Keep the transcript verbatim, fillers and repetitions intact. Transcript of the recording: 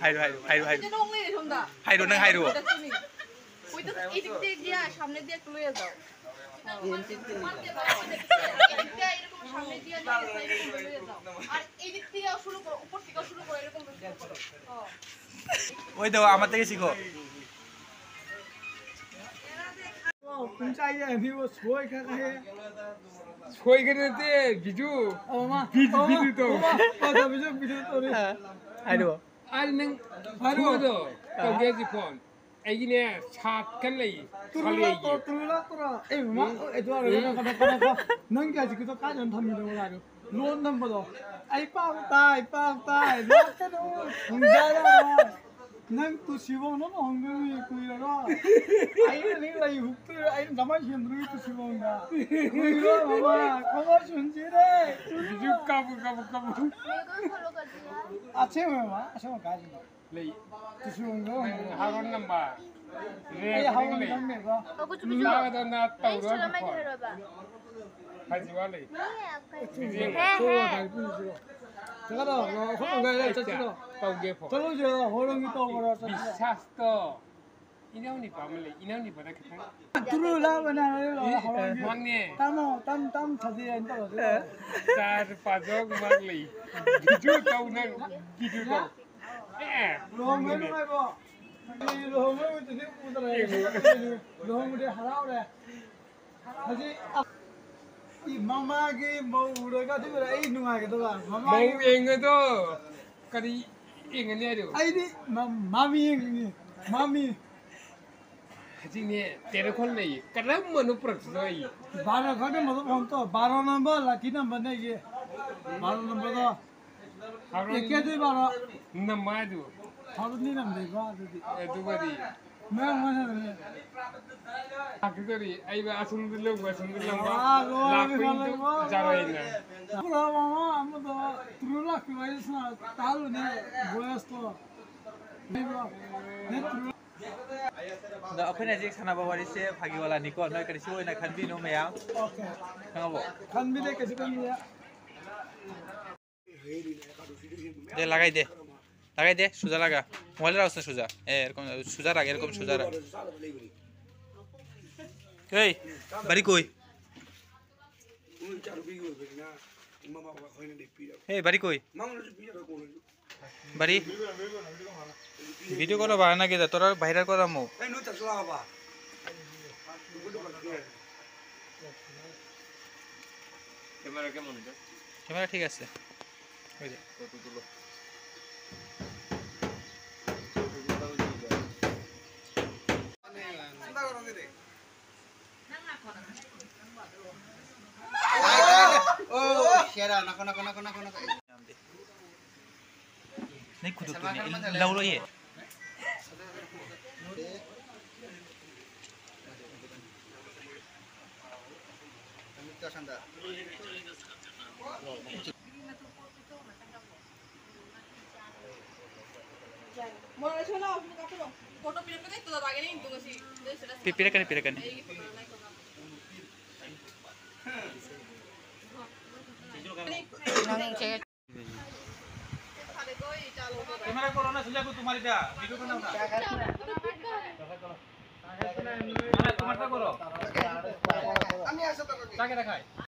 ꯍꯥꯏꯔꯣ, ꯍꯥꯏꯔꯣ, ꯍꯥꯏꯔꯣ, ꯍꯥꯏꯔꯣ꯫ এটা নোংরা এরকম দা। ꯍꯥꯏꯔꯣ, ꯅꯪ ꯍꯥꯏꯔꯣ꯫ এটা তুমি। ওই তো এদিক দিয়ে গিয়ে আর সামনের দিয়ে একটু লয়ে যাও। এদিক দিয়ে এরকম সামনের দিয়ে লয়ে যাও, এরকম লয়ে যাও। আর এদিক দিয়ে শুরু করো, উপর থেকে শুরু করো, এরকম করে শুরু করো। ও। ওই দেখো, আমার থেকে শিখো। ꯄꯨꯡꯆꯥꯏꯗ ꯑꯅꯤꯕꯨ ꯁꯣꯏꯈ꯭ꯔꯦ꯫ ꯁꯣꯏꯈ꯭ꯔꯦ ꯅꯠꯇꯦ, ꯕꯤꯖꯨ꯫ ꯑꯣ, ꯃꯥ꯫ ꯕꯤꯖꯨ, ꯑꯣ, ꯃꯥ꯫ ꯕꯤꯖꯨ ꯇꯧ꯫ ꯑꯣ, ꯃꯥ꯫ ꯑꯣ, ꯕꯤꯖꯨ, ꯕꯤꯖꯨ ꯇꯧꯔꯤ꯫ ꯑ, ꯍꯥꯏꯔꯣ꯫ ꯑꯩ ꯅꯪ ꯍꯥꯏꯔꯣ꯫ ꯐꯨꯕꯗꯣ ꯑ꯫ ꯇꯧꯒꯦ ꯍꯧꯖꯤꯛ ꯐꯣꯟ꯫ ꯑꯩꯒꯤꯅꯦ, ꯁꯥꯠ ꯀꯟ ꯂꯩ꯫ ꯇꯨꯔꯨꯂꯥ ꯁꯥꯠ ꯂꯩꯒꯤ꯫ ꯇꯣ, ꯇꯨꯔꯨꯂꯥ ꯇꯣꯔꯥ꯫ ꯑꯦ, ꯃꯥ, ꯎꯝ꯫ ꯑꯦ, ꯑꯗꯨ ꯍꯥꯏꯔꯒ ꯎꯝ꯫ ꯀꯅꯥ, ꯀꯅꯥ, ꯀꯅꯥ? ꯅꯪꯒꯤ ꯑꯁꯤꯒꯤꯗꯣ ꯀꯥꯏꯗ ꯊꯝꯃꯤꯅꯣ ꯍꯥꯏꯔꯣ꯫ ꯂꯣꯟ ꯅꯝꯕꯗꯣ꯫ ꯑꯩ ꯄꯥꯎ ꯇꯥꯏ, ꯄꯥꯎ ꯇꯥꯏ꯫ ꯂꯥꯛꯀꯅꯨ꯫ ꯈꯨꯝꯖꯔꯔꯣꯏ꯫ ꯅꯪ ꯇꯨꯁꯤꯕꯣꯡꯗꯣ ꯂꯨꯍꯣꯡꯗꯣꯏꯅꯤ ꯀꯨꯏꯔꯔꯣꯏ꯫ ꯑꯩꯅ ꯅꯪ ꯂꯩ ꯍꯨꯛꯇꯣꯏꯔꯣ? ꯑꯩꯅ ꯀꯃꯥꯏꯅ ꯁꯦꯝꯗꯣꯏꯅꯣ ꯇꯨꯁꯤꯕꯣꯡꯗ? ꯀꯨꯏꯔꯣꯏ ꯃꯃꯥ, ꯈꯣꯡꯎꯞ ꯁꯨꯟꯁꯤꯔꯦ꯫ ꯕꯤꯖꯨ ꯀꯥꯞꯄꯨ, ꯀꯥꯞꯄꯨ, ꯀꯥꯞꯄꯨ꯫ ꯑꯁꯦꯡꯕ ꯃꯃꯥ, ꯑꯁꯦꯡꯕ ꯀꯥꯏꯗꯅꯣ? ꯂꯩ꯫ ꯇꯨꯁꯤꯕꯣꯡꯗꯣ ꯂꯨꯍꯣꯡꯗꯣꯏꯅꯤ꯫ ꯍꯥꯔꯣꯟ ꯅꯝꯕ꯫ ꯑꯩ ꯍꯥꯔꯣꯟ ꯅꯝꯃꯦꯕ꯫ ꯑꯣ, ꯀꯨꯆꯨ ꯄꯤꯖꯨ꯫ ꯇꯥꯒꯗꯕꯅ ꯑꯩ ꯇꯧꯔꯣ ꯆꯠꯂꯝꯃꯒꯦ ꯍꯥꯏꯔꯣ꯫ ꯍꯥꯏꯔꯣꯕ꯫ ꯍꯥꯏꯖꯤ ꯋꯥꯠꯂꯤ꯫ ꯍꯦ, ꯍꯦ꯫ ꯆꯠꯂꯣ, ꯒꯥꯔꯤ ꯄꯨꯁꯤꯔꯣ? ꯆꯠꯀꯗ꯭ꯔꯣ? ꯑꯩꯈꯣꯏ ꯒꯥꯔꯤ ꯂꯩ, ꯆꯠꯁꯤꯔꯣ? ꯇꯧꯒꯦ ꯐꯣꯟ꯫ ꯆꯠꯂꯨꯁꯤꯔꯣ? ꯍꯣꯔꯣꯟꯒꯤ ꯇꯧꯕ꯭ꯔꯣ? ꯆꯠꯁꯤꯔꯣ? ꯕꯤꯁꯥꯁꯇꯣ꯫ ꯏꯅꯥꯎꯅꯤꯄꯥ ꯑꯃ ꯂꯩ, ꯏꯅꯥꯎꯅꯤꯄꯥꯗ ꯈꯤꯇꯪ꯫ ꯇꯨꯔꯨ ꯂꯥꯎꯕꯅ ꯍꯣꯔꯣꯟꯒꯤ꯫ ꯃꯥꯡꯅꯦ꯫ ꯇꯥꯃꯣ, ꯇꯝ, ꯇꯝ ꯊꯥꯖꯤ ꯍꯥꯏꯅ ꯇꯧꯔꯁꯤ꯫ ꯆꯥ ꯄꯥꯖꯧ ꯃꯥꯡ ꯂꯩ꯫ ꯕꯤꯖꯨ ꯇꯧ ꯅꯪ, ꯕꯤꯖꯨ ꯇꯧ꯫ ꯑꯦ꯫ ꯂꯨꯍꯣꯡꯕꯩ ꯅꯨꯡꯉꯥꯏꯕ꯭ꯔꯣ? ꯑꯩ ꯂꯨꯍꯣꯡꯕꯩ ꯎꯗ꯭ꯔꯗꯤ ꯎꯗ꯭ꯔꯦ꯫ ꯂꯨꯍꯣꯡꯕꯗꯤ ꯍꯔꯥꯎꯔꯦ꯫ ꯍꯧꯖꯤꯛ ꯑ-, ꯏ-, ꯃꯃꯥꯒꯤ ꯃꯧ ꯎꯔꯒ ꯑꯗꯨ ꯎꯔꯒ ꯑꯩ ꯅꯨꯡꯉꯥꯏꯒꯗꯕ꯫ ꯃꯃꯥꯒꯤ ꯃꯧ ꯌꯦꯡꯒꯗꯣ ꯀꯔꯤ ꯌꯦꯡꯒꯅꯤ ꯍꯥꯏꯅꯣ? ꯑꯩꯗꯤ ꯃ-, ꯃꯃꯤ ꯌꯦꯡꯅꯤꯡꯉꯤ꯫ ꯃꯃꯤ꯫ ꯍꯧꯖꯤꯛꯅꯦ ꯇꯦꯔꯥꯈꯣꯟ ꯂꯩꯌꯦ꯫ ꯀꯔꯝꯕꯅꯣ ꯄꯨꯔꯛꯇꯣꯏꯗꯣ ꯑꯩ? ꯕꯥꯔꯣ ꯈꯛꯇ ꯃꯗꯨ ꯐꯣꯟ ꯇꯧ꯫ ꯕꯥꯔꯣ ꯅꯝꯕꯔ ꯂꯛꯀꯤ ꯅꯝꯕꯔꯅꯦ ꯑꯩꯒꯤ꯫ ꯕꯥꯔꯣ ꯅꯝꯕꯔꯗꯣ꯫ ꯍꯥꯎꯔꯣ꯫ ꯑꯦ, ꯀꯦ ꯑꯗꯨꯏ ꯕꯥꯔꯣ꯫ ꯅꯝꯃꯣ ꯍꯥꯏꯗꯨ꯫ ꯊꯥꯎꯗꯨꯗꯤ ꯅꯝꯗꯦꯀꯣ ꯑꯗꯨꯗꯤ꯫ ꯑꯦ, ꯑꯗꯨꯒꯗꯤ꯫ ꯃꯌꯥꯝ ꯃꯥꯟꯅꯗꯕꯅꯦ꯫ ꯂꯥꯛꯈꯤꯗꯣꯔꯤ꯫ ꯑꯩꯅ ꯑꯁꯨꯝꯗ ꯂꯧꯕ, ꯑꯁꯨꯝꯗ ꯂꯧꯕ꯫ ꯋꯥ, ꯂꯣꯏꯔꯦ, ꯂꯥꯛꯄꯒꯤꯗꯨ ꯂꯣꯏꯔꯦ, ꯂꯣꯏꯔꯦ꯫ ꯖꯥꯔꯣꯏꯅ꯫ ꯄꯨꯔꯥ ꯃꯃꯥ ꯑꯃꯗꯣ ꯇꯨꯔꯨ ꯂꯥꯛꯈꯤꯕ ꯍꯥꯏꯗꯨ ꯁꯅꯥ ꯇꯥꯍꯜꯂꯨꯅꯦ, ꯚꯣꯏꯁꯇꯣ꯫ ꯅꯠꯇ꯭ꯔꯣ? ꯑꯗꯣ ꯑꯩꯈꯣꯏꯅ ꯍꯧꯖꯤꯛ ꯁꯥꯟꯅꯕ ꯋꯥꯔꯤꯁꯦ ꯐꯥꯒꯤ ꯋꯥꯂꯥꯅꯤꯀꯣ, ꯅꯣꯏ ꯀꯔꯤꯁꯨ ꯑꯣꯏꯅ ꯈꯟꯕꯤꯅꯨ ꯃꯌꯥꯝ꯫ ꯑꯣꯀꯦ꯫ ꯈꯪꯉꯕꯣ? ꯈꯟꯕꯤꯗꯦ, ꯀꯩꯁꯨ ꯈꯟꯕꯤꯗꯦ꯫ ꯗꯦ, ꯂꯒꯥꯏ ꯗꯦ꯫ লাগাই দে, সোজা লাগা। মোবাইল রাখছ না সোজা। এ, এরকম সোজা রাখ, এরকম সোজা রাখ। এই, বাড়ি কই? এই, বাড়ি কই? বাড়ি? ভিডিও করো, বাড়া নাকি দা? তোরা ভাইরাল করামু। ক্যামেরা কেমন এটা? ক্যামেরা ঠিক আছে। ওই যে। ফটো তুলো। ও, সেরা, নাকো, নাকো, নাকো, নাকো, নাকো। नहीं, खुद तो नहीं, लाओ लो ये। Pi-, pira kani, pira kani. Camera করো না, সোজা করে তোমার এটা, ভিডিও বানাও না। না, না, তোমারটা করো। কাকে দেখায়?